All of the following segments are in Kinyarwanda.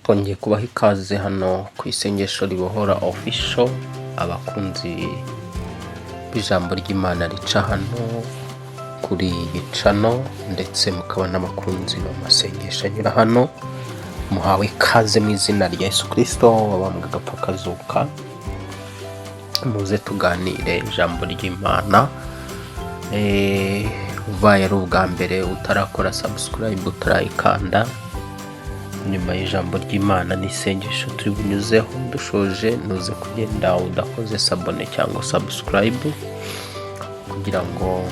Twongeye kubaha ikaze hano ku Isengesho Ribohora Official, abakunzi b'ijambo ry'Imana rica hano kuri iyi channel, ndetse mukaba n'abakunzi b'amasengesho anyura hano, muhawe ikaze mu izina rya Yesu Kirisito wabambwe agapfa akazuka. Muze tuganire ijambo ry'Imana. Ubaye ari ubwa mbere utarakora subscribe, utarayikanda, nyuma y'ijambo ry'Imana n'isengesho turi bunyuzeho dushoje, ntuze kugenda udakoze s'abonner cyangwa subscribe, kugira ngo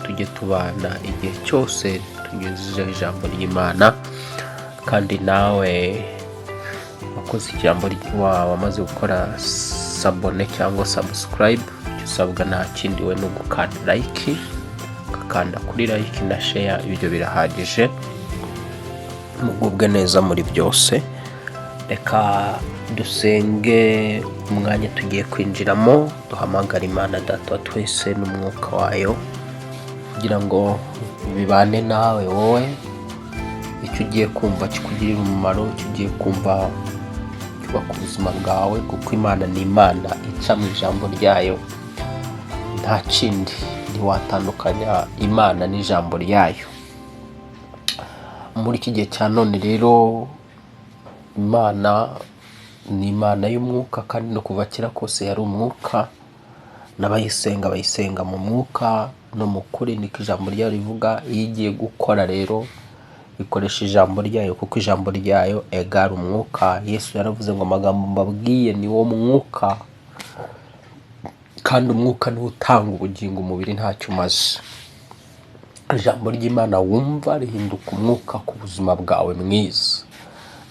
tujye tubana igihe cyose tunyuzeho ijambo ry'Imana. Kandi nawe wakoze ijambo wamaze gukora s'abonner cyangwa subscribe, icyo usabwa nta kindi we ni ugukanda like, ugakanda kuri like na share, ibyo birahagije. Mugubwe neza muri byose. Reka dusenge umwanya tugiye kwinjiramo, duhamagara Imana Data wa twese n'umwuka wayo kugira ngo bibane nawe. Wowe icyo ugiye kumva kikugirira umumaro, icyo ugiye kumva cyubaka ubuzima bwawe, kuko Imana ni Imana ica mu ijambo ryayo, nta kindi. Ntiwatandukanya Imana n'ijambo ryayo. Muri iki gihe cya none rero, Imana ni Imana y'umwuka, kandi no kuva kera kose yari umwuka, n'abayisenga bayisenga mu mwuka no mu kuri, niko ijambo ryayo rivuga. Iyo igiye gukora rero ikoresha ijambo ryayo, kuko ijambo ryayo egara umwuka. Yesu yaravuze ngo: "Amagambo mbabwiye ni wo mwuka, kandi umwuka niwo utanga ubugingo, umubiri ntacyo umaze." Ijambo ry'Imana wumva rihinduka umwuka ku buzima bwawe mwiza,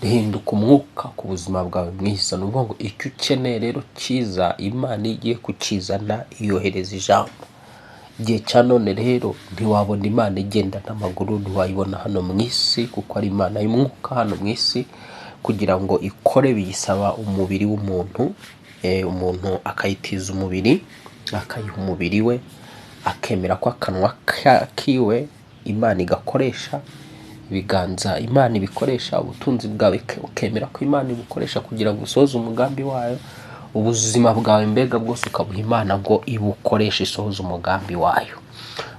rihinduka umwuka ku buzima bwawe mwiza. Ni ukuvuga ngo icyo ukeneye rero cyiza, Imana iyo igiye kukizana yohereza ijambo. Igihe cya none rero ntiwabona Imana igenda n'amaguru, ntiwayibona hano mu isi, kuko ari Imana y'umwuka. Hano mu isi kugira ngo ikore biyisaba umubiri w'umuntu, umuntu akayitiza umubiri, akayiha umubiri we, akemera ko akanwa kiwe Imana igakoresha, ibiganza Imana ibikoresha, ubutunzi bwawe ukemera ko Imana ibukoresha kugira ngo usohoze umugambi wayo, ubuzima bwawe mbega bwose ukabuha Imana ngo ibukoreshe isohoze umugambi wayo.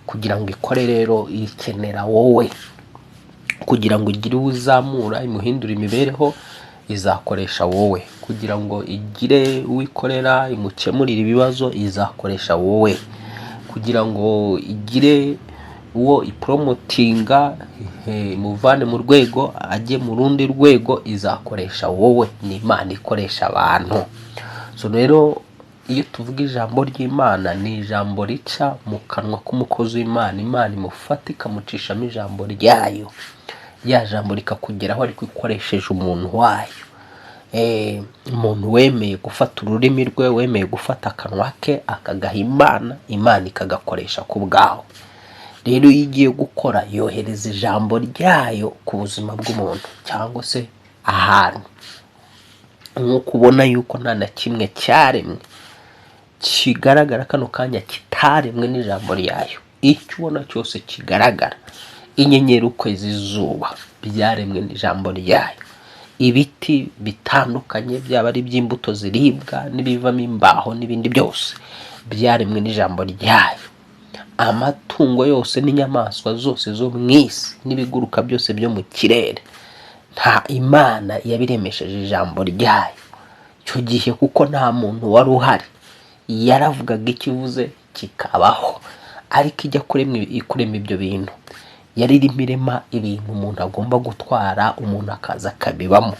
Kugira ngo ikore rero ikenera wowe. Kugira ngo igire uwo uzamura, imuhindure imibereho, izakoresha wowe. Kugira ngo igire uwo ikorera, imukemurire ibibazo, izakoresha wowe. Kugira ngo igire uwo ipromotinga, imuvane mu rwego ajye mu rundi rwego, izakoresha wowe. Ni Imana ikoresha abantu. So rero iyo tuvuga ijambo ry'Imana, ni ijambo rica mu kanwa k'umukozi w'Imana. Imana imufata ikamucishamo ijambo ryayo, rya jambo rikakugeraho ariko ikoresheje umuntu wayo. Umuntu wemeye gufata ururimi rwe, wemeye gufata akanwa ke akagaha Imana, Imana ikagakoresha ku bwawe. Rero iyo igiye gukora yohereza ijambo ryayo ku buzima bw'umuntu cyangwa se ahantu, nk'uko ubona yuko nta na kimwe cyaremwe kigaragara kano kanya kitaremwe n'ijambo ryayo. Icyo ubona cyose kigaragara, inyenyeri, ukwezi, izuba, byaremwe n'ijambo ryayo. Ibiti bitandukanye, byaba ari iby'imbuto ziribwa n'ibivamo imbaho n'ibindi byose, byaremwe n'ijambo ryayo. Amatungo yose n'inyamaswa zose zo mu isi n'ibiguruka byose byo mu kirere, nta Imana yabiremesheje ijambo ryayo. Icyo gihe kuko nta muntu wari uhari, yaravugaga icyo ivuze kikabaho. Ariko ijya kurema ibyo bintu, yari irimo irema ibintu umuntu agomba gutwara, umuntu akaza akabibamo.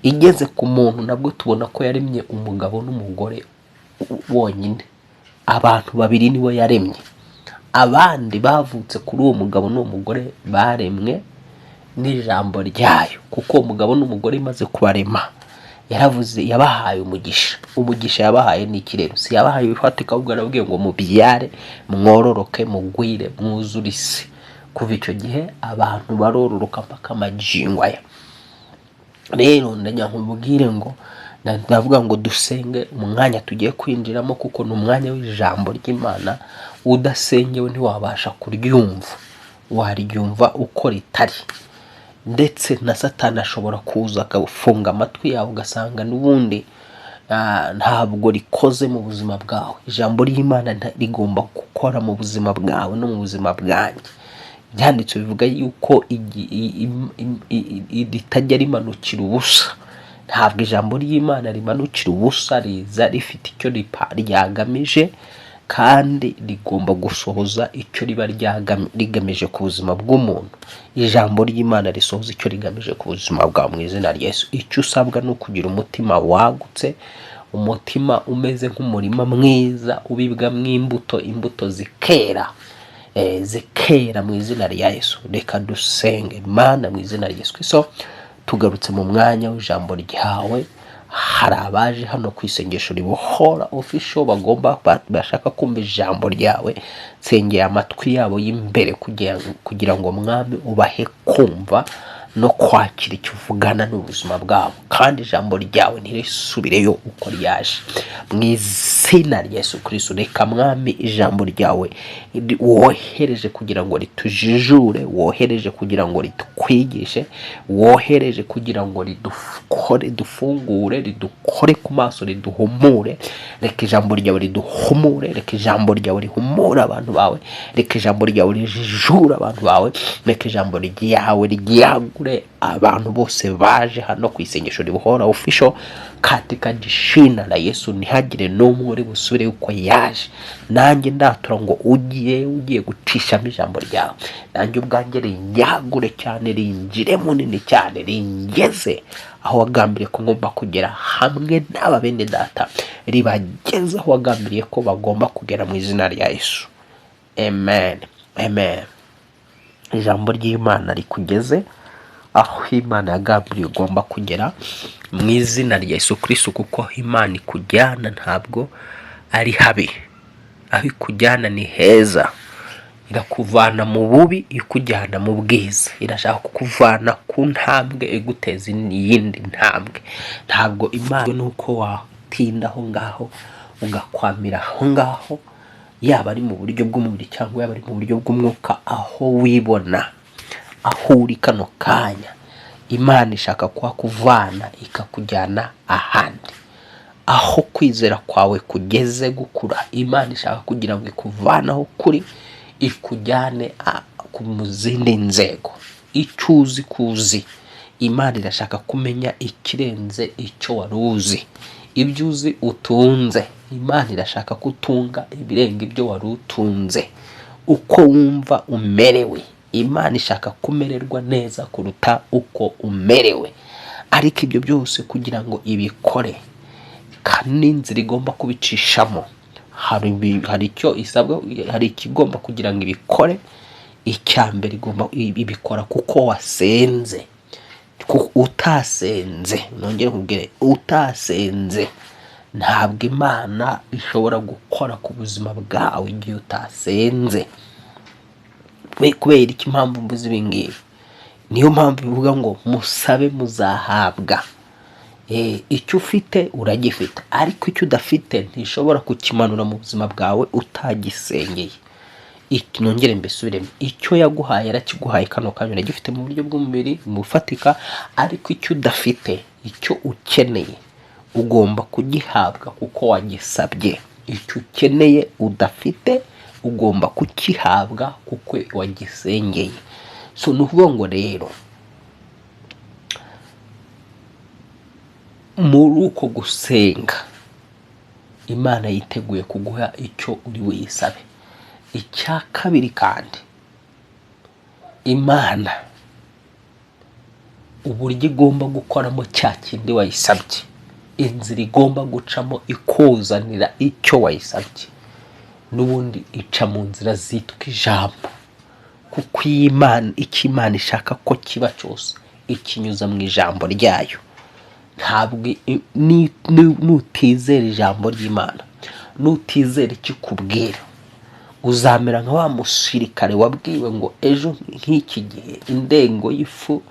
Igeze ku muntu nabwo tubona ko yaremye umugabo n'umugore bonyine, abantu babiri nibo yaremye. Abandi bavutse kuri uwo mugabo n'uwo mugore baremwe n'ijambo ryayo, kuko uwo mugabo n'umugore imaze kubarema yaravuze, yabahaye umugisha. Umugisha yabahaye ni iki rero? Si yabahaye ibifatika, ahubwo yarababwiye ngo: "Mubyare, mwororoke, mugwire, mwuzure isi." Kuva icyo gihe abantu barororoka mpaka magingo aya. Rero ndagira nkubwire ngo ndavuga ngo dusenge umwanya tugiye kwinjiramo, kuko ni umwanya w'ijambo ry'Imana. Udasengewe ntiwabasha kuryumva, waryumva uko ritari. Ndetse na Satani ashobora kuza agafunga amatwi yawe, ugasanga n'ubundi ntabwo rikoze mu buzima bwawe. Ijambo ry'Imana rigomba gukora mu buzima bwawe no mu buzima bwanjye. Ibyanditswe bivuga yuko ritajya rimanukira ubusa. Ntabwo ijambo ry'Imana rimanukira ubusa, riza rifite icyo ryagamije, kandi rigomba gusohoza icyo riba rigamije ku buzima bw'umuntu. Ijambo ry'Imana risohoza icyo rigamije ku buzima bwawe mu izina rya Yesu. Icyo usabwa ni ukugira umutima wagutse, umutima umeze nk'umurima mwiza ubibwamo imbuto, imbuto zikera, zikera mu izina rya Yesu. Reka dusenge. Mana, mu izina rya Yesu Kristo, tugarutse mu mwanya w'ijambo ryawe. Hari abaje hano ku Isengesho Ribohora Official bashaka kumva ijambo ryawe. Nsengeye amatwi yabo y'imbere kugira ngo, Mwami, ubahe kumva no kwakira icyo uvugana n'ubuzima bwabo, kandi ijambo ryawe ntirisubireyo uko ryaje mu izina rya Yesu Kristo. Reka, Mwami, ijambo ryawe wohereje kugira ngo ritujijure, wohereje kugira ngo ritwigishe, wohereje kugira ngo ridukore, dufungure, ridukore ku maso, riduhumure. Reka ijambo ryawe riduhumure, reka ijambo ryawe rihumure abantu bawe, reka ijambo ryawe rijijure abantu bawe, reka ijambo ryawe ryagure abantu bose baje hano ku Isengesho Ribohora Official katika jina la Yesu. Ntihagire n'umwe uri busubire uko yaje. Nanjye ndatura ngo ugiye gucishamo ijambo ryawe, nanjye ubwanjye rinyagure cyane, ringire munini cyane, ringeze aho wagambiriye ko ngomba kugera hamwe n'aba bene data, ribageze aho wagambiriye ko bagomba kugera mu izina rya Yesu. Amen, amen. Ijambo ry'Imana rikugeze aho Imana yagambiriye ugomba kugera mu izina rya Yesu Kristo, kuko aho Imana ikujyana ntabwo ari habi, aho ikujyana ni heza. Irakuvana mu bubi ikujyana mu bwiza, irashaka kukuvana ku ntambwe iguteza iyindi ntambwe. Ntabwo Imana ni uko watinda aho ngaho ugakwamira aho ngaho, yaba ari mu buryo bw'umubiri cyangwa yaba ari mu buryo bw'umwuka, aho wibona, aho uri kano kanya. Imana ishaka kuhakuvana ikakujyana ahandi, aho kwizera kwawe kugeze gukura. Imana ishaka kugira ngo ikuvane aho kuri ikujyane mu zindi nzego. Icyo uzi kuzi, Imana irashaka kumenya ikirenze icyo wari uzi. Ibyo uzi utunze, Imana irashaka ko utunga ibirenga ibyo wari utunze. Uko wumva umerewe, Imana ishaka kumererwa neza kuruta uko umerewe. Ariko ibyo byose kugira ngo ibikore, kandi n'inzira igomba kubicishamo, hari icyo isabwa, hari ikigomba kugira ngo ibikore. Icya mbere, igomba ibikora kuko wasenze. Utasenze, nongere nkubwire, utasenze ntabwo Imana ishobora gukora ku buzima bwawe igihe utasenze. Kubera iki? Impamvu mvuze ibi ngibi, niyo mpamvu bivuga ngo musabe muzahabwa. Icyo ufite uragifite, ariko icyo udafite ntishobora kukimanura mu buzima bwawe utagisengeye. Nongere mbisubiremo, icyo yaguhaye yarakiguhaye, kano kanya uragifite mu buryo bw'umubiri mu bufatika, ariko icyo udafite, icyo ukeneye, ugomba kugihabwa kuko wagisabye. Icyo ukeneye udafite ugomba kukihabwa kuko wagisengeye. So ni ukuvuga ngo rero muri uko gusenga Imana yiteguye kuguha icyo uri buyisabe. Icya kabiri kandi, Imana uburyo igomba gukoramo cya kindi wayisabye, inzira igomba gucamo ikuzanira icyo wayisabye, n'ubundi ica mu nzira zitwa ijambo, kuko iyi Imana, icyo Imana ishaka ko kiba cyose ikinyuza mu ijambo ryayo. Ntabwo nutizera ijambo ry'Imana, nutizera icyo ikubwira, uzamera nka wa musirikare wabwiwe ngo ejo nk'iki gihe indengo y'ifu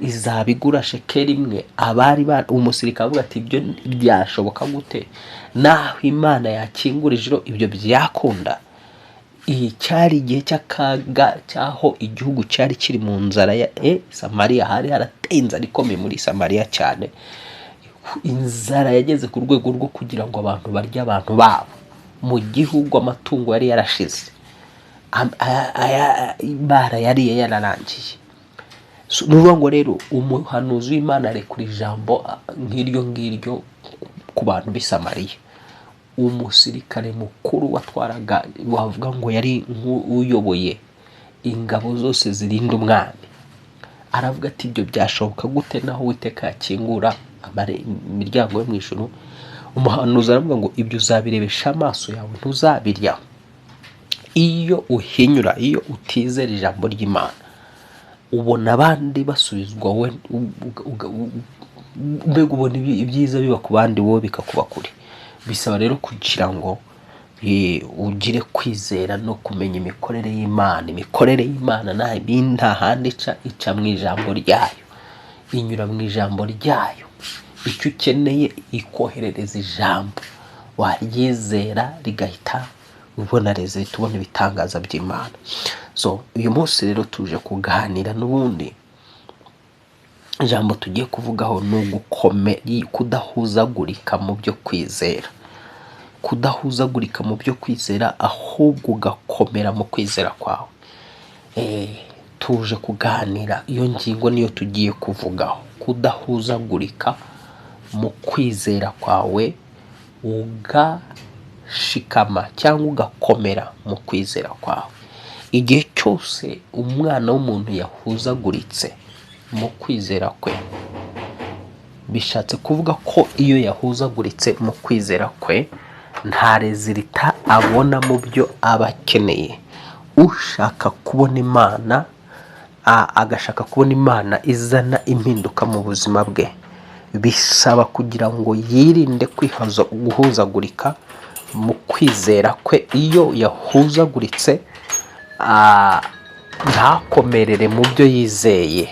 izaba igura shekeli imwe. Abari ba umusirikare avuga ati ibyo byashoboka gute? Naho Imana yakingura ijuru ibyo byakunda? Iyi cyari igihe cy'akaga cy'aho igihugu cyari kiri mu nzara ya Samariya. Hari harateye inzara ikomeye muri Samariya cyane. Inzara yageze ku rwego rwo kugira ngo abantu barye abantu babo. Mu gihugu amatungo yari yarashize, barayariye yararangiye. So, ni ukuvuga ngo rero umuhanuzi w'Imana arekura ijambo nk'iryo ngiryo ku bantu b'i Samariya. Umusirikare mukuru watwaraga, wavuga ngo yari nk'uyoboye ingabo zose zirinda umwami, aravuga ati: "Ibyo byashoboka gute naho Uwiteka yakingura imiryango yo mu ijuru?" Umuhanuzi aravuga ngo: "Ibyo uzabirebesha amaso yawe, ntuzabirya." Iyo uhinyura, iyo utizera ijambo ry'Imana, ubona abandi basubizwa, wowe mbega ubona ibyiza biba ku bandi, wowe bikakuba kure. Bisaba rero kugira ngo ugire kwizera no kumenya imikorere y'Imana. Imikorere y'Imana nta handi ica, ica mu ijambo ryayo, inyura mu ijambo ryayo. Icyo ukeneye, ikoherereza ijambo, waryizera rigahita ubona résultat, ubona ibitangaza by'Imana. So uyu munsi rero tuje kuganira n'ubundi. Ijambo tugiye kuvugaho ni kudahuzagurika mu byo kwizera, kudahuzagurika mu byo kwizera, ahubwo ugakomera mu kwizera kwawe. Tuje kuganira iyo ngingo, niyo tugiye kuvugaho: kudahuzagurika mu kwizera kwawe, ugashikama cyangwa ugakomera mu kwizera kwawe. Igihe cyose umwana w'umuntu yahuzaguritse mu kwizera kwe, bishatse kuvuga ko iyo yahuzaguritse mu kwizera kwe, nta résultat abona mu byo aba akeneye. Ushaka kubona Imana, agashaka kubona Imana izana impinduka mu buzima bwe, bisaba kugira ngo yirinde guhuzagurika mu kwizera kwe. Iyo yahuzaguritse, ntakomerere mu byo yizeye,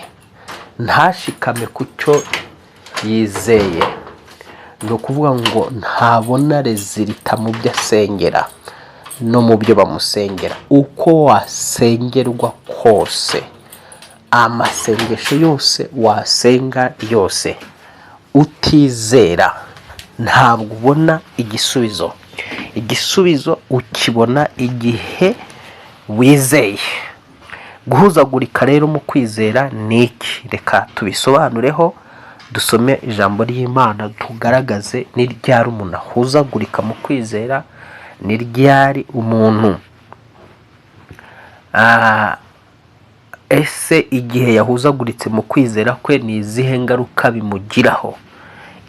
ntashikame ku cyo yizeye, ni ukuvuga ngo ntabona résultat mu byo asengera no mu byo bamusengera. Uko wasengerwa kose, amasengesho yose wasenga yose, utizera ntabwo ubona igisubizo. Igisubizo ukibona igihe wizeye. Guhuzagurika rero mu kwizera ni iki? Reka tubisobanureho, dusome ijambo ry'Imana, tugaragaze ni ryari umuntu ahuzagurika mu kwizera, ni ryari umuntu ese igihe yahuzaguritse mu kwizera kwe, ni izihe ngaruka bimugiraho?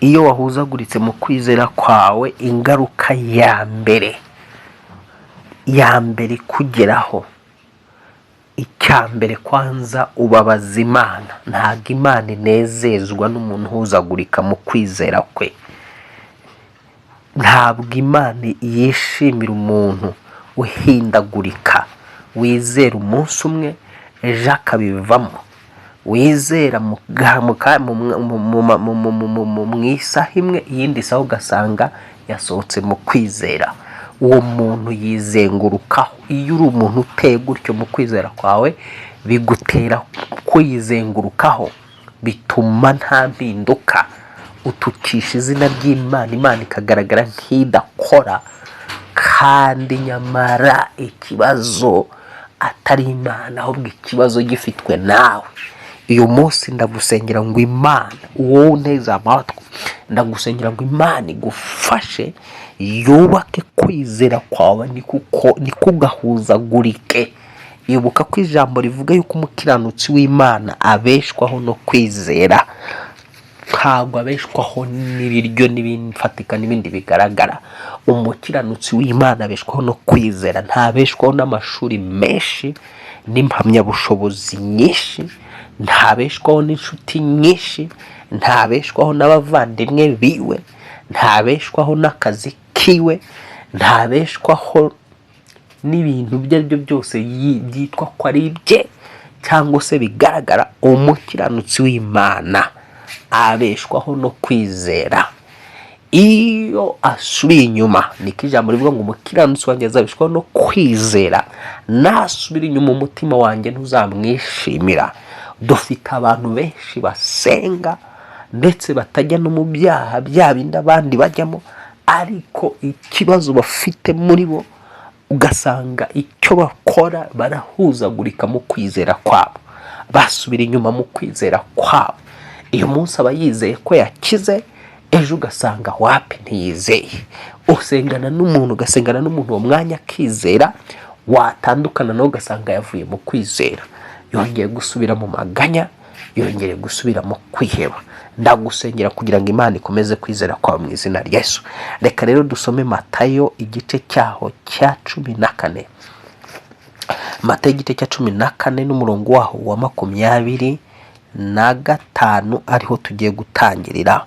Iyo wahuzaguritse mu kwizera kwawe, ingaruka ya mbere ya mbere ikugeraho, icya mbere kwanza, ubabaza Imana. Ntabwo Imana inezezwa n'umuntu uhuzagurika mu kwizera kwe. Ntabwo Imana yishimira umuntu uhindagurika, wizera umunsi umwe, ejo akabivamo, wizera mu isaha imwe, iyindi saha ugasanga yasohotse mu kwizera. Uwo muntu yizengurukaho. Iyo uri umuntu uteye gutyo mu kwizera kwawe, bigutera kwizengurukaho, bituma nta mpinduka, utukisha izina ry'Imana, Imana ikagaragara nk'idakora, kandi nyamara ikibazo atari Imana, ahubwo ikibazo gifitwe nawe. Uyu munsi ndagusengera ngo Imana, wowe unteze amatwi, ndagusengera ngo Imana igufashe yubake kwizera kwawe, ntikugahuzagurike. Ibuka ko ijambo rivuga yuko umukiranutsi w'Imana abeshwaho no kwizera, ntabwo abeshwaho n'ibiryo n'ibifatika n'ibindi bigaragara. Umukiranutsi w'Imana abeshwaho no kwizera, ntabeshwaho n'amashuri menshi n'impamyabushobozi nyinshi, ntabeshwaho n'inshuti nyinshi, ntabeshwaho n'abavandimwe biwe, ntabeshwaho n'akazi kiwe, ntabeshwaho n'ibintu ibyo ari byo byose byitwa ko ari ibye cyangwa se bigaragara. Umukiranutsi w'Imana abeshwaho no kwizera. Iyo asubiye inyuma, niko ijambo rivuga ngo umukiranutsi wanjye azabishwaho no kwizera, nasubira inyuma umutima wanjye ntuzamwishimira. Dufite abantu benshi basenga ndetse batajya no mu byaha bya bindi abandi bajyamo, ariko ikibazo bafite muri bo ugasanga icyo bakora barahuzagurika mu kwizera kwabo, basubira inyuma mu kwizera kwabo. Uyu munsi aba yizeye ko yakize, ejo ugasanga wapi, ntiyizeye. Usengana n'umuntu, ugasengana n'umuntu uwo mwanya akizera, watandukana nawe ugasanga yavuye mu kwizera, yongeye gusubira mu maganya, yongeye gusubira mu kwiheba. Ndagusengera kugira ngo Imana ikomeze kwizera kwawe mu izina rya Yesu. Reka rero dusome Matayo igice cyaho cya 14. Matayo igice cya 14 n'umurongo waho wa 25 ariho tugiye gutangirira.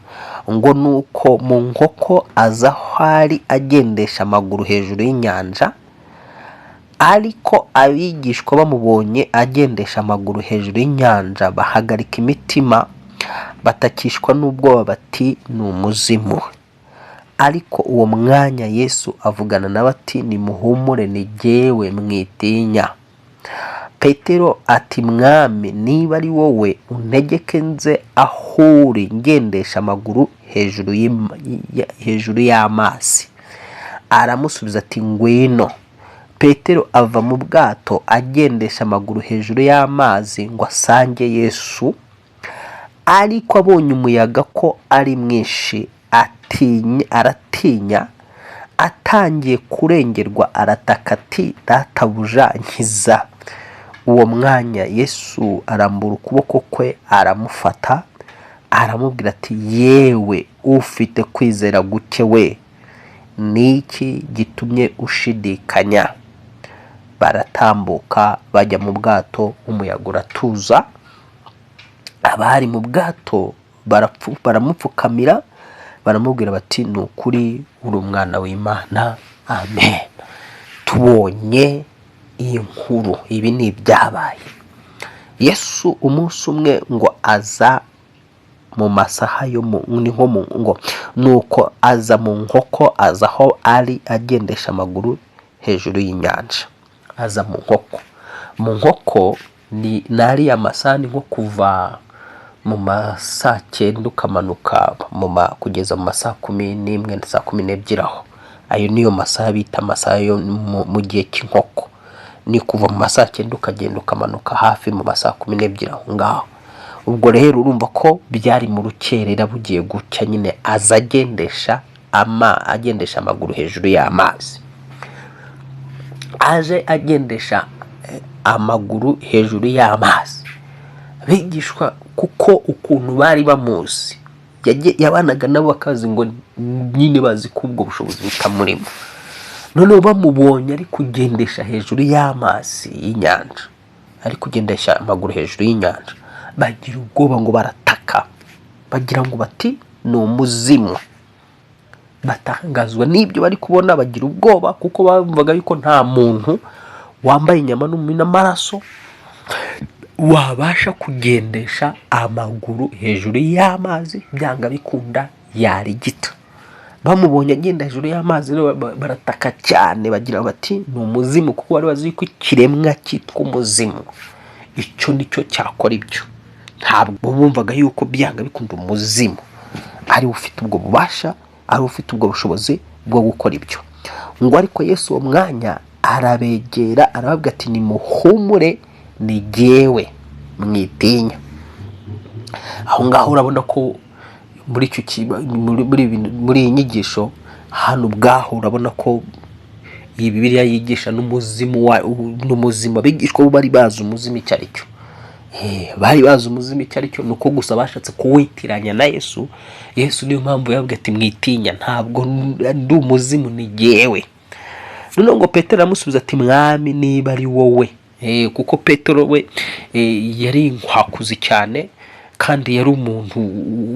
Ngo nuko mu nkoko aza aho ari agendesha amaguru hejuru y'inyanja, ariko abigishwa bamubonye agendesha amaguru hejuru y'inyanja bahagarika imitima, batakishwa n'ubwoba bati ni umuzimu. Ariko uwo mwanya Yesu avugana nabo ati nimuhumure, ni jyewe, mwitinya. Petero ati Mwami, niba ari wowe untegeke nze aho uri ngendesha amaguru hejuru y'amazi. Aramusubiza ati ngwino. Petero ava mu bwato agendesha amaguru hejuru y'amazi ngo asange Yesu, ariko abonye umuyaga ko ari mwinshi aratinya, atangiye kurengerwa arataka ati databuja nkiza. Uwo mwanya Yesu arambura ukuboko kwe aramufata, aramubwira ati yewe ufite kwizera guke we, ni iki gitumye ushidikanya? Baratambuka bajya mu bwato, umuyaga uratuza. Abari mu bwato baramupfukamira, baramubwira bati ni ukuri uri umwana w'Imana. Amen. Tubonye iyi nkuru, ibi ni ibyabaye. Yesu umunsi umwe ngo aza mu masaha yo mu ni nko mu ngo nuko aza mu nkoko, aza aho ari agendesha amaguru hejuru y'inyanja. Aza mu nkoko. Mu nkoko ni n'ariya masaha, ni nko kuva mu ma saa cyenda ukamanuka kugeza mu ma saa kumi n'imwe na saa kumi n'ebyiri aho. Ayo niyo masaha bita amasaha yo mu gihe cy'inkoko. Ni kuva mu ma saa cyenda ukagenda ukamanuka hafi mu ma saa kumi n'ebyiri aho ngaho. Ubwo rero urumva ko byari mu rukerera bugiye gucya nyine, aza agendesha amaguru hejuru y'amazi. Aje agendesha amaguru hejuru y'amazi. Abigishwa kuko ukuntu bari bamuzi, yabanaga nabo bakazi ngo nyine bazi ko ubwo bushobozi butamurimo. Noneho bamubonye ari kugendesha hejuru y'amazi y'inyanja, ari kugendesha amaguru hejuru y'inyanja, bagira ubwoba ngo barataka, bagira ngo bati ni umuzimu. Batangazwa n'ibyo bari kubona, bagira ubwoba kuko bumvaga yuko nta muntu wambaye inyama n'amaraso wabasha kugendesha amaguru hejuru y'amazi, byanga bikunda yarigita. Bamubonye agenda hejuru y'amazi rero barataka cyane, bagira bati ni umuzimu, kuko bari bazi ko ikiremwa cyitwa umuzimu icyo nicyo cyakora ibyo. Ntabwo bumvaga yuko byanga bikunda umuzimu ari ufite ubwo bubasha, ari ufite ubwo bushobozi bwo gukora ibyo. Ngo ariko Yesu uwo mwanya arabegera arababwira ati nimuhumure, ni jyewe, mwitinya. Aho ngaho urabona ko muri icyo muri iyi nyigisho hano ubwaho urabona ko iyi Bibiliya yigisha n'umuzimu n'umuzimu. Abigishwa bo bari bazi umuzimu icyo ari cyo. Bari bazi umuzimu icyo ari cyo, ni uko gusa bashatse kuwitiranya na Yesu. Yesu niyo mpamvu yababwiye ati mwitinya, ntabwo ndi umuzimu, ni jyewe. Noneho ngo Petero aramusubiza ati Mwami, niba ari wowe. Kuko Petero we yari inkwakuzi cyane kandi yari umuntu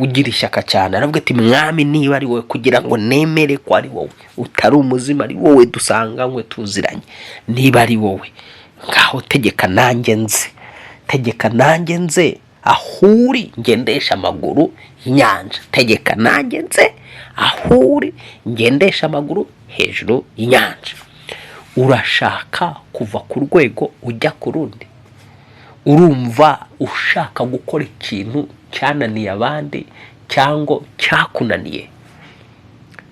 ugira ishyaka cyane. Aravuga ati Mwami, niba ari wowe, kugira ngo nemere ko ari wowe, utari umuzimu, ari wowe dusanganywe tuziranye, niba ari wowe ngaho tegeka nanjye nze, tegeka nanjye nze. Aho uri ngendesha amaguru y'inyanja. Tegeka nanjye nze aho uri ngendesha amaguru hejuru y'inyanja. Urashaka kuva ku rwego ujya ku rundi? Urumva ushaka gukora ikintu cyananiye abandi cyangwa cyakunaniye?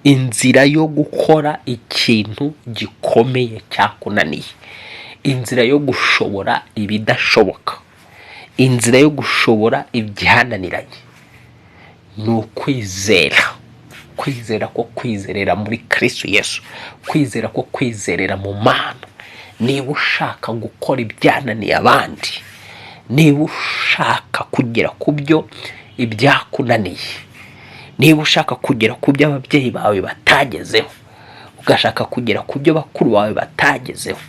Inzira yo gukora ikintu gikomeye cyakunaniye, inzira yo gushobora ibidashoboka, inzira yo gushobora ibyananiranye ni ukwizera. Kwizera ko kwizerera muri Kristo Yesu, kwizera ko kwizerera mu Mana. Niba ushaka gukora ibyananiye abandi, niba ushaka kugera ku byo ibyakunaniye, niba ushaka kugera ku byo ababyeyi bawe batagezeho, ugashaka kugera ku byo bakuru bawe batagezeho,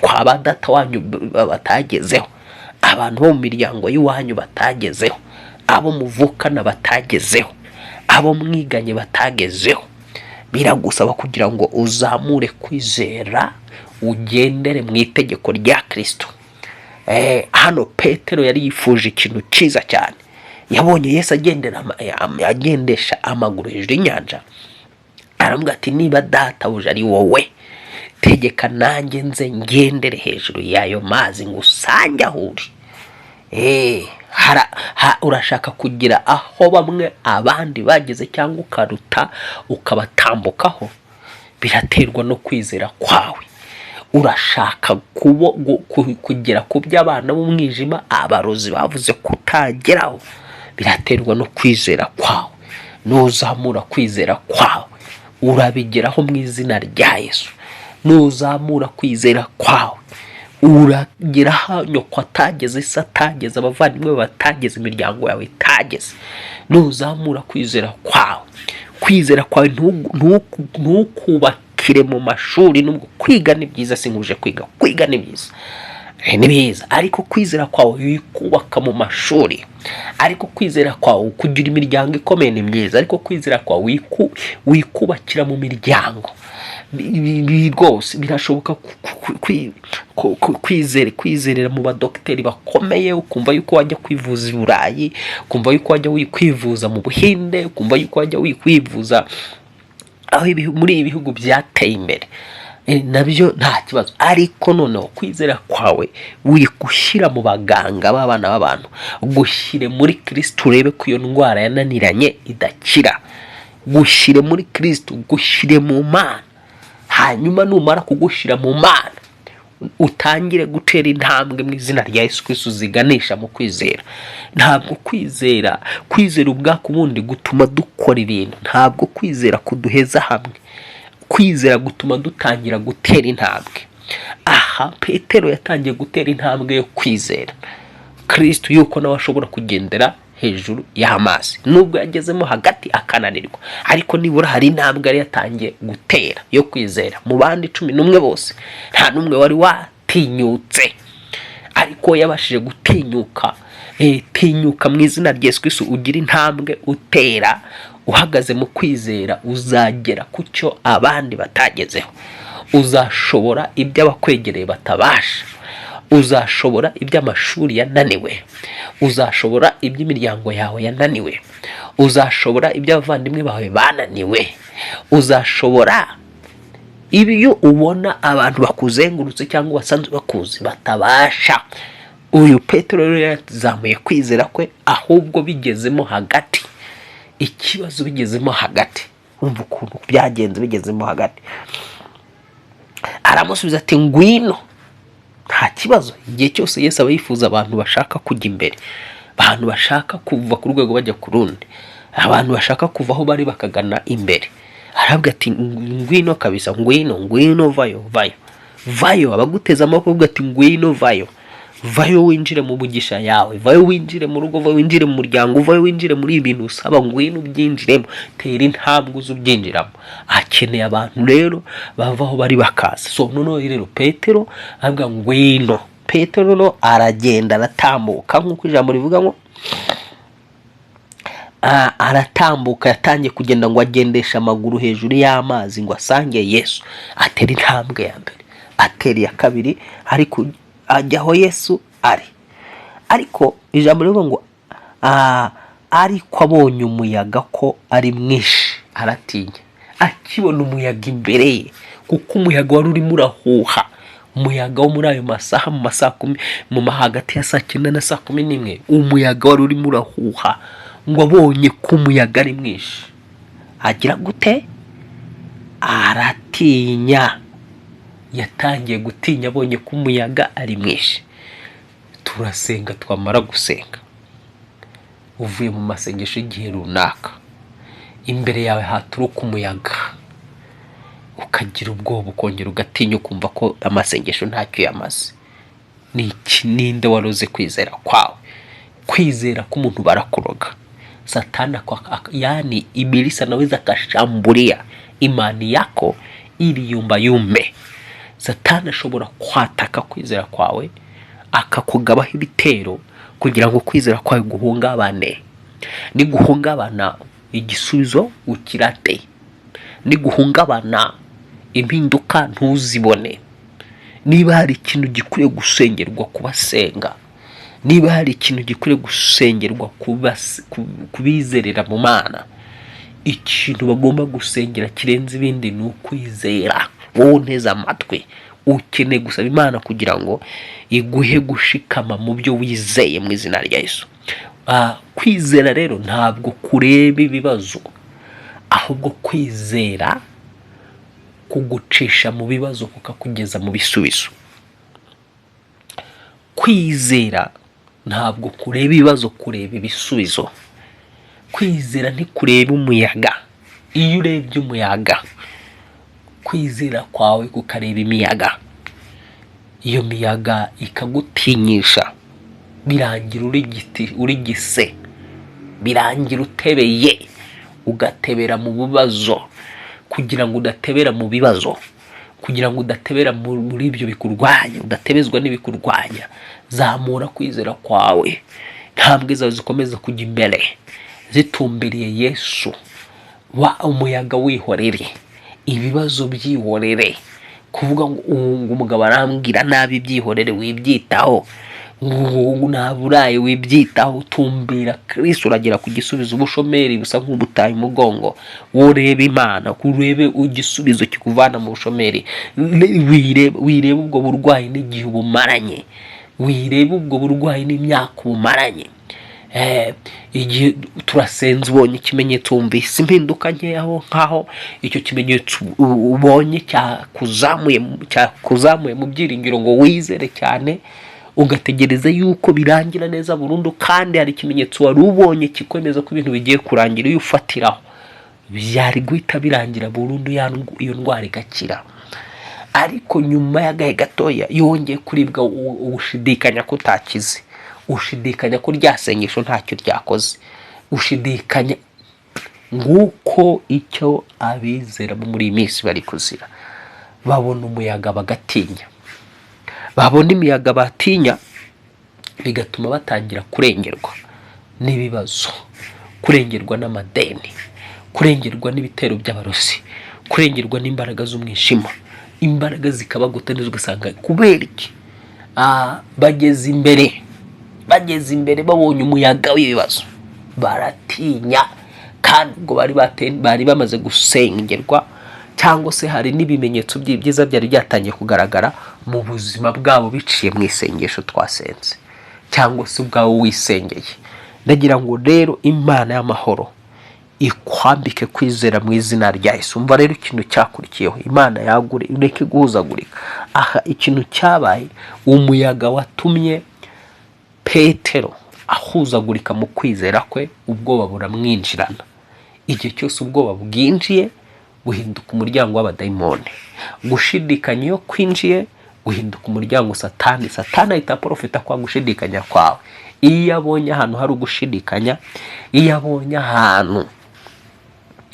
kwa ba data wanyu batagezeho, abantu bo mu miryango y'iwanyu batagezeho, abo muvukana batagezeho, abo mwiganye batagezeho, biragusaba kugira ngo uzamure kwizera, ugendere mu itegeko rya Kristo. Hano Petero yari yifuje ikintu cyiza cyane. Yabonye Yesu agendesha amaguru hejuru y'inyanja, aramubwira ati: "Niba databuja ari wowe, tegeka nanjye nze ngendere hejuru y'ayo mazi ngo usange aho uri." Urashaka kugira aho bamwe abandi bageze cyangwa ukaruta ukabatambukaho? Biraterwa no kwizera kwawe. Urashaka kugera ku byo abana b'umwijima, abarozi bavuze kutageraho? Biraterwa no kwizera kwawe. Nuzamura kwizera kwawe, urabigeraho mu izina rya Yesu. Nuzamura kwizera kwawe, uragera aho nyoko atageze, se atageze, abavandimwe batageze, imiryango yawe itageze. Nuzamura kwizera kwawe, kwizera kwawe ntukubakire mu mashuri. Nubwo kwiga ni byiza, sinkuje kwiga, kwiga ni byiza. Ni byiza, ariko kwizera kwawe wikubaka mu mashuri. Ariko kwizera kwawe, kugira imiryango ikomeye ni myiza, ariko kwizera kwawe wikubakira mu miryango. Rwose birashoboka kwizerera mu badogiteri bakomeye, ukumva yuko wajya kwivuza i Burayi, ukumva yuko wajya kwivuza mu Buhinde, ukumva yuko wajya kwivuza aho muri ibi bihugu byateye imbere. Nabyo nta kibazo, ariko noneho kwizera kwawe wigushyira mu baganga b'abana b'abantu, gushyire muri Kristo, urebe ko iyo ndwara yananiranye idakira. Gushyire muri Kristo, gushyire mu Mana. Hanyuma numara kugushyira mu Mana, utangire gutera intambwe mu izina rya Yesu Kristo ziganisha mu kwizera. Ntabwo kwizera ubwako ubundi gutuma dukora ibintu, ntabwo kwizera kuduheza hamwe. Kwizera gutuma dutangira gutera intambwe. Aha Petero yatangiye gutera intambwe yo kwizera Kristo yuko nawe ashobora kugendera hejuru y'amazi, nubwo yagezemo hagati akananirwa, ariko nibura hari intambwe yari yatangiye gutera yo kwizera. Mu bandi 11 bose nta n'umwe wari watinyutse, ariko yabashije gutinyuka. Tinyuka mu izina rya Yesu Kristo, ugira intambwe utera uhagaze mu kwizera, uzagera ku cyo abandi batagezeho, uzashobora ibyo abakwegereye batabasha, uzashobora ibyo amashuri yananiwe, uzashobora ibyo imiryango yawe yananiwe, uzashobora ibyo abavandimwe bawe bananiwe, uzashobora ibyo ubona abantu bakuzengurutse cyangwa basanzwe bakuzi batabasha. Uyu Petero rero yazamuye kwizera kwe, ahubwo bigezemo hagati, ikibazo bigezemo hagati, umva ukuntu byagenze. Bigezemo hagati aramusubiza ati: "Ngwino, nta kibazo." Igihe cyose Yesu aba yifuza abantu bashaka kujya imbere, abantu bashaka kuva ku rwego bajya ku rundi, abantu bashaka kuva aho bari bakagana imbere. Aravuga ati: "Ngwino kabisa, ngwino, ngwino, vayo, vayo, vayo." Abaguteze amaboko, avuga ati: "Ngwino, vayo, vayo winjire mu mugisha yawe, vayo winjire mu rugo, vayo winjire mu muryango, vayo winjire muri ibi bintu usaba, ngwino ubyinjiremo, tera intambwe uze ubyinjiramo." Akeneye abantu rero bava aho bari bakaza. So noneho rero Petero avuga: "Ngwino." Petero no aragenda, aratambuka, nk'uko ijambo rivuga ngo aratambuka. Yatangiye kugenda ngo agendesha amaguru hejuru y'amazi ngo asange Yesu. Atera intambwe ya mbere, atera iya kabiri, ariko ajya aho Yesu ari. Ariko ijambo rivuga ngo ariko abonye umuyaga ko ari mwinshi, aratinya. Akibona umuyaga imbere ye, kuko umuyaga wari urimo urahuha, umuyaga wo muri ayo masaha, mu masaa 10, hagati ya saa 9 na saa 11, umuyaga wari urimo urahuha. Ngo abonye ko umuyaga ari mwinshi, agira gute? Aratinya. Yatangiye gutinya abonye ko umuyaga ari mwinshi. Turasenga, twamara gusenga, uvuye mu masengesho y'igihe runaka, imbere yawe haturuka umuyaga, ukagira ubwoba, ukongera ugatinya, ukumva ko amasengesho ntacyo yamaze. Ni iki? Ninde waroze kwizera kwawe? Kwizera k'umuntu barakuroga. Satani yani ibilisi anaweza akashambulia imani yako ili yumbayumbe. Satani ashobora kwataka kwizera kwawe, akakugabaho ibitero kugira ngo kwizera kwawe guhungabane. Niguhungabana, igisubizo ukirate. Niguhungabana, impinduka ntuzibone. Niba hari ikintu gikwiye gusengerwa kubasenga, niba hari ikintu gikwiye gusengerwa kubizerera mu Mana, ikintu bagomba gusengera kirenze ibindi ni ukwizera. Wowe unteze amatwi, ukeneye gusaba Imana kugira ngo iguhe gushikama mu byo wizeye mu izina rya Yesu. Kwizera rero ntabwo kureba ibibazo, ahubwo kwizera kugucisha mu bibazo kukakugeza mu bisubizo. Kwizera ntabwo kureba ibibazo, kureba ibisubizo. Kwizera ntikureba umuyaga. Iyo urebye umuyaga, kwizera kwawe kukareba imiyaga, iyo miyaga ikagutinyisha, birangira uri giti uri gise, birangira utebeye, ugatebera mu bibazo. Kugira ngo udatebera mu bibazo, kugira ngo udatebera muri ibyo bikurwanya, udatebezwa n'ibikurwanya, zamura kwizera kwawe, intambwe zawe zikomeza kujya imbere zitumbiriye Yesu. Wa umuyaga wihorere, ibibazo byihorere. Kuvuga ngo ubu ngo umugabo arambwira nabi, byihorere, wibyitaho. Ngo ntaburaye, wibyitaho. Tumbira Kristo, uragera ku gisubizo. Ubushomeri busa nk'ubutaye umugongo, urebe Imana, urebe igisubizo kikuvana mu bushomeri. Wirebe ubwo burwayi n'igihe ubumaranye, wirebe ubwo burwayi n'imyaka ubumaranye. Igihe turasenze, ubonye ikimenyetso, wumvise impinduka nkeya, aho nkaho icyo kimenyetso ubonye cyakuzamuye mu byiringiro, ngo wizere cyane, ugategereza yuko birangira neza burundu, kandi hari ikimenyetso wari ubonye kikwemeza ko ibintu bigiye kurangira. Iyo ufatiraho, byari guhita birangira burundu, iyo ndwara igakira. Ariko nyuma y'agahe gatoya yongeye kuribwa, ushidikanya ko utakize, ushidikanya ko rya sengesho ntacyo ryakoze, ushidikanya. Nguko icyo abizera bo muri iyi minsi bari kuzira. Babona umuyaga bagatinya, babona imiyaga batinya, bigatuma batangira kurengerwa n'ibibazo, kurengerwa n'amadeni, kurengerwa n'ibitero by'abarozi, kurengerwa n'imbaraga z'umwijima, imbaraga zikabagota neza. Ugasanga kubera iki? Bageze imbere babonye umuyaga w'ibibazo, baratinya. Kandi ubwo bari bamaze gusengerwa, cyangwa se hari n'ibimenyetso byiza byari byatangiye kugaragara mu buzima bwabo biciye mu isengesho twasenze, cyangwa se ubwawe wisengeye. Ndagira ngo rero Imana y'amahoro ikwambike kwizera mu izina rya Yesu. Umva rero ikintu cyakurikiyeho. Imana yagure, ureke guhuzagurika. Aha ikintu cyabaye, umuyaga watumye Petero ahuzagurika mu kwizera kwe, ubwoba buramwinjirana. Igihe cyose ubwoba bwinjiye, buhinduka umuryango w'abadayimoni. Gushidikanya iyo kwinjiye, guhinduka umuryango Satani. Satani ahita aprofita kwa gushidikanya kwawe. Iyo abonye ahantu hari ugushidikanya, iyo abonye ahantu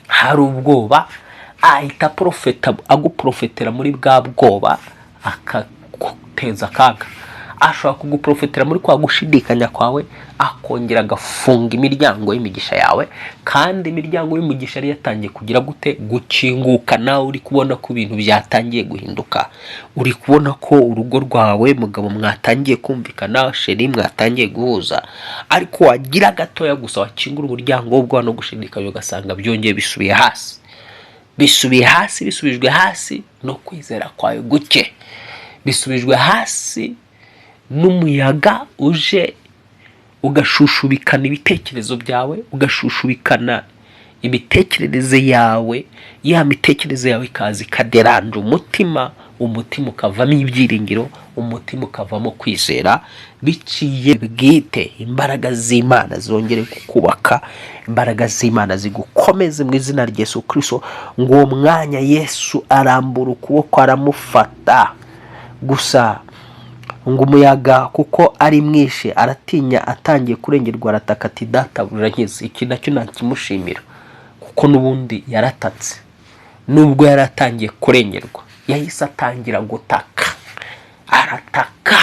hari ubwoba, ahita aprofeta, aguprofetera muri bwa bwoba, akaguteza akaga, Ashobora kuguprofitira muri kwa gushidikanya kwawe, akongera agafunga imiryango y'imigisha yawe, kandi imiryango y'imigisha yari yatangiye kugira gute? Gukinguka. Nawe uri kubona ko ibintu byatangiye guhinduka, uri kubona ko urugo rwawe, mugabo, mwatangiye kumvikana, chéri, mwatangiye guhuza, ariko wagira gatoya gusa wakingura umuryango w'ubwoba no gushidikanya, ugasanga byongeye bisubiye hasi, bisubiye hasi, bisubijwe hasi no kwizera kwawe guke, bisubijwe hasi n'umuyaga uje ugashushubikana ibitekerezo byawe, ugashushubikana imitekerereze yawe. Ya mitekerereze yawe ikaza ikaderanja umutima, umutima ukavamo ibyiringiro, umutima ukavamo kwizera. Biciye bwite, imbaraga z'Imana zongere kukubaka, imbaraga z'Imana zigukomeze mu izina rya Yesu Kirisito. Ngo uwo mwanya Yesu arambura ukuboko aramufata. Gusa ngo umuyaga kuko ari mwinshi aratinya, atangiye kurengerwa, arataka ati: "Databuja, nkiza." Iki nacyo nakimushimira, kuko n'ubundi yaratatse. Nubwo yari atangiye kurengerwa, yahise atangira gutaka, arataka.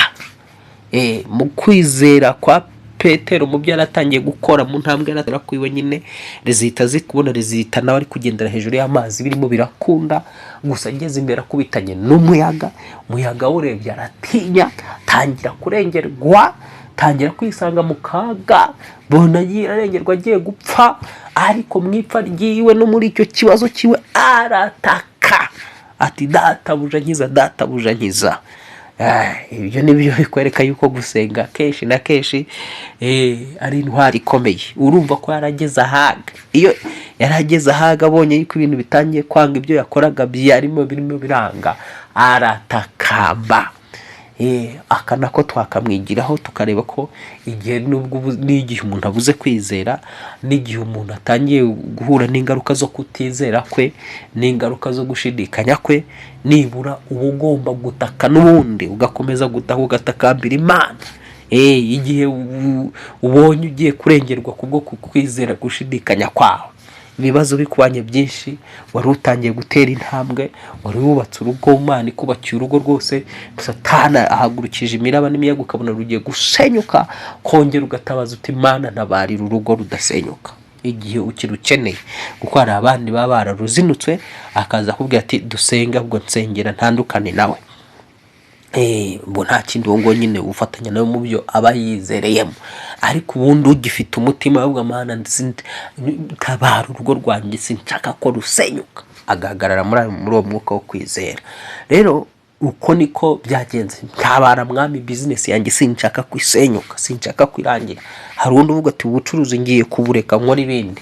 Mu kwizera kwa Petero, mu byo yaratangiye gukora, mu ntambwe yaratera kuri we nyine, rezita zikubona rezita, nawe ari kugendera hejuru y'amazi, birimo birakunda. Gusa ageze imbere akubitanye n'umuyaga, umuyaga awurebye aratinya, tangira kurengerwa, tangira kwisanga mu kaga, bona agiye arengerwa, agiye gupfa. Ariko mu ipfa ryiwe no muri icyo kibazo cyiwe arataka ati: "Databuja, nkiza, databuja, nkiza." Ibyo ni byo bikwereka yuko gusenga kenshi na kenshi ari intwari ikomeye. Urumva ko yarageze ahaga. Iyo yarageze ahaga, abonye yuko ibintu bitangiye kwanga, ibyo yakoraga byarimo birimo biranga, aratakamba. Aka nako twakamwigiraho, tukareba ko igihe nubwo n'igihe umuntu abuze kwizera, n'igihe umuntu atangiye guhura n'ingaruka zo kutizera kwe, n'ingaruka zo gushidikanya kwe, nibura uba ugomba gutaka n'ubundi, ugakomeza gutaka, ugatakambira Imana. Igihe ubonye ugiye kurengerwa kubwo kwizera gushidikanya kwawe, ibibazo bikubanye byinshi, wari utangiye gutera intambwe, wari wubatse urugo, Imana ikubakiye urugo rwose, Satana ahagurukije imiraba n'imiyaga, ukabona rugiye gusenyuka, kongera ugatabaza uti: "Imana, ntabarira urugo rudasenyuka." Igihe ukirukeneye, kuko hari abandi baba bararuzinutswe, akaza akubwira ati: "Dusenga, ubwo nsengera ntandukane nawe." Ubwo nta kindi, uwo nguwo nyine ufatanya nawe mu byo aba yizereyemo. Ariko ubundi ugifite umutima ahubwo: "Mana, tabara urugo rwanjye, sinshaka ko rusenyuka," agahagarara muri uwo mwuka wo kwizera. Rero uko niko byagenze: "Ntabara Mwami, business yanjye sinshaka kwisenyuka, sinshaka kwirangira." Hari undi uvuga ati: "Ubucuruzi ngiye kubureka nkora ibindi,"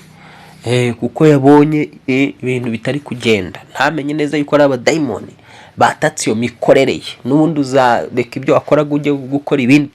kuko yabonye ibintu bitari kugenda, ntamenye neza yuko ari abadayimoni batatse iyo mikorere ye. N'ubundi uzareka ibyo wakoraga ujye gukora ibindi,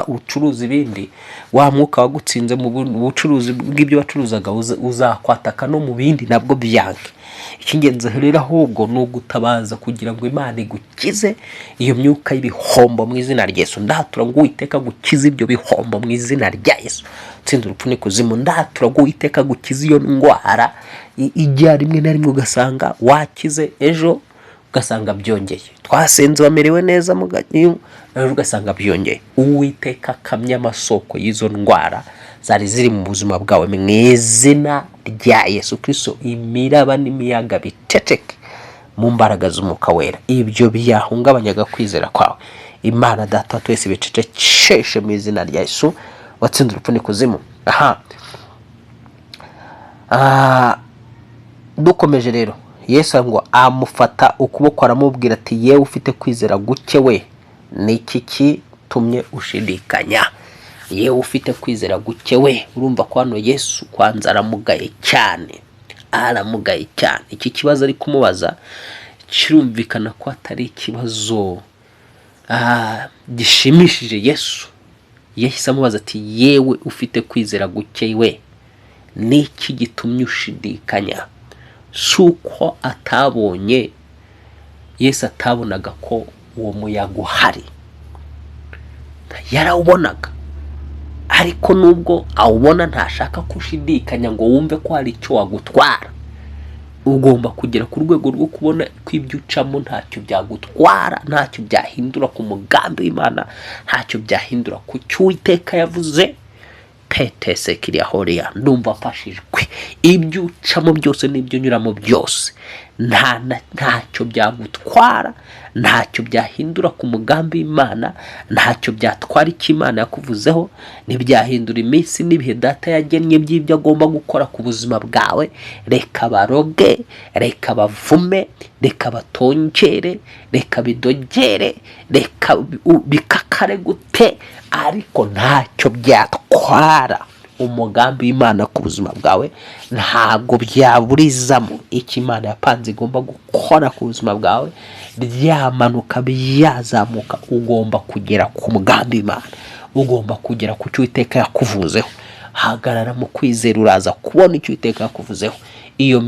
ucuruza ibindi. Wa mwuka wagutsinze mu bucuruzi bw'ibyo wacuruzaga uzakwataka no mu bindi nabwo byange. Icy'ingenzi rero ahubwo ni ugutabaza kugira ngo Imana igukize iyo myuka y'ibihombo mu izina rya Yesu. Ndatura ngo Uwiteka agukize ibyo bihombo mu izina rya Yesu. Tsinda urupfu n'ikuzimu. Ndatura ngo Uwiteka agukize iyo ndwara ijya rimwe na rimwe ugasanga wakize, ejo ugasanga byongeye. Twasenze bamerewe neza, ejo ugasanga byongeye. Uwiteka akamya amasoko y'izo ndwara zari ziri mu buzima bwawe mu izina rya Yesu Kirisito. Imiraba n'imiyaga biceceke mu mbaraga z'Umwuka Wera. Ibyo byahungabanyaga kwizera kwawe, Imana Data wa twese bicecekeshe mu izina rya Yesu watsinze urupfu n'ikuzimu. Aha dukomeje rero, Yesu ngo amufata ukuboko aramubwira ati: "Yewe ufite kwizera guke we, ni iki kitumye ushidikanya? Yewe ufite kwizera guke we." Urumva ko hano Yesu kwanza aramugaye cyane, aramugaye cyane. Iki kibazo ari kumubaza kirumvikana ko atari ikibazo gishimishije Yesu. Yahise amubaza ati: "Yewe ufite kwizera guke we, ni iki gitumye ushidikanya?" Si uko atabonye, Yesu atabonaga ko uwo muyaga uhari, yarawubonaga, ariko nubwo awubona ntashaka ko ushidikanya ngo wumve ko hari icyo wagutwara. Ugomba kugera ku rwego rwo kubona ko ibyo ucamo ntacyo byagutwara, ntacyo byahindura ku mugambi w'Imana, ntacyo byahindura ku cyo Uwiteka yavuze. Petese kiriya horiya, ndumva mfashijwe. Ibyo ucamo byose n'ibyo unyuramo byose ntacyo byagutwara, ntacyo byahindura ku mugambi w'Imana, ntacyo byatwara icyo Imana yakuvuzeho, ntibyahindura iminsi n'ibihe Data yagennye by'ibyo agomba gukora ku buzima bwawe. Reka baroge, reka bavume, reka batongere, reka bidogere, reka bikakare gute, ariko ntacyo byatwara umugambi w'Imana ku buzima bwawe. Ntabwo byaburizamo icyo Imana yapanze igomba gukora ku buzima bwawe. Byamanuka, byazamuka, ugomba kugera ku mugambi w'Imana, ugomba kugera ku cyo Uwiteka yakuvuzeho. Hagarara mu kwizera, uraza kubona icyo Uwiteka yakuvuzeho. Iyo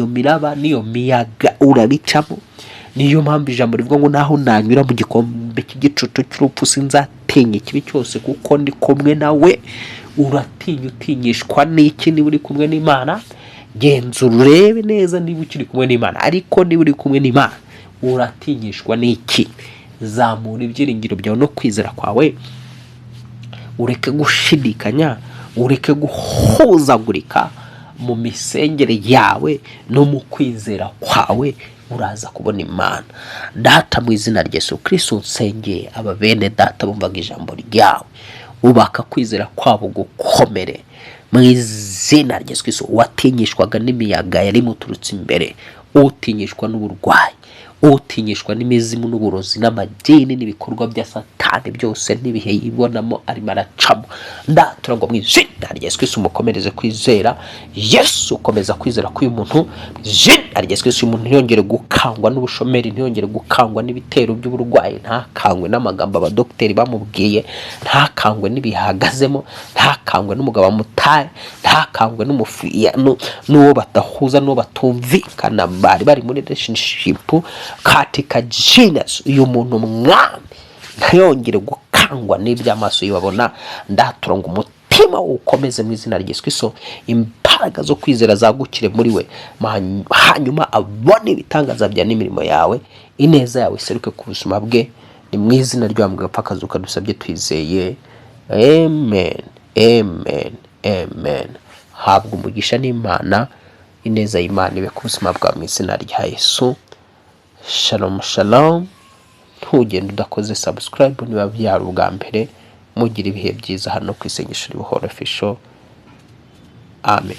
miraba n'iyo miyaga urabicamo. Niyo mpamvu ijambo rivuga ngo naho nanyura mu gikombe cy'igicucu cy'urupfu sinzatinya ikibi cyose, kuko ndi kumwe nawe. Uratinya utinyishwa n'iki niba uri kumwe n'Imana? Genzura urebe neza niba ukiri kumwe n'Imana. Ariko niba uri kumwe n'Imana, uratinyishwa n'iki? Zamura ibyiringiro byawe no kwizera kwawe, ureke gushidikanya, ureke guhuzagurika mu misengere yawe no mu kwizera kwawe, uraza kubona Imana. Data, mu izina rya Yesu Kristo, nsengeye aba bene data bumvaga ijambo ryawe, ubaka kwizera kwabo gukomere mu izina rya Yesu Kristo. Uwatinyishwaga n'imiyaga yari imuturutse imbere, utinyishwa n'uburwayi, utinyishwa n'imizimu n'uburozi n'amadini n'ibikorwa bya Satani byose n'ibihe yibonamo arimo aracamo, ndatura ngo mu izina rya Yesu Kristo umukomereze kwizera. Yesu, ukomeza kwizera k'uyu muntu mu izina rya Yesu Kristo. Uyu muntu ntiyongere gukangwa n'ubushomeri, ntiyongere gukangwa n'ibitero by'uburwayi, ntakangwe n'amagambo abadogiteri bamubwiye, ntakangwe n'ibihagazemo, ntakangwe n'umugabo wamutaye, ntakangwe n'uwo badahuza, n'uwo batumvikana bari muri relationship. Katika jina, uyu muntu Mwami ntiyongere gukangwa n'iby'amaso yibabona. Ndatura ngo umutima ukomeze mu izina rya Yesu Kristo, imbaraga zo kwizera zagukire muri we, hanyuma abone ibitangaza bya n'imirimo yawe, ineza yawe iseruke ku buzima bwe. Ni mu izina ry'uwambwe gapfa akazuka dusabye twizeye, amen, amen, amen. Habwa umugisha n'Imana, ineza y'Imana ibe ku buzima bwawe mu izina rya Yesu. Shalom, shalom. Ntugende udakoze subscribe niba byari ubwa mbere. Mugira ibihe byiza hano ku Isengesho Ribohora Official. Amen.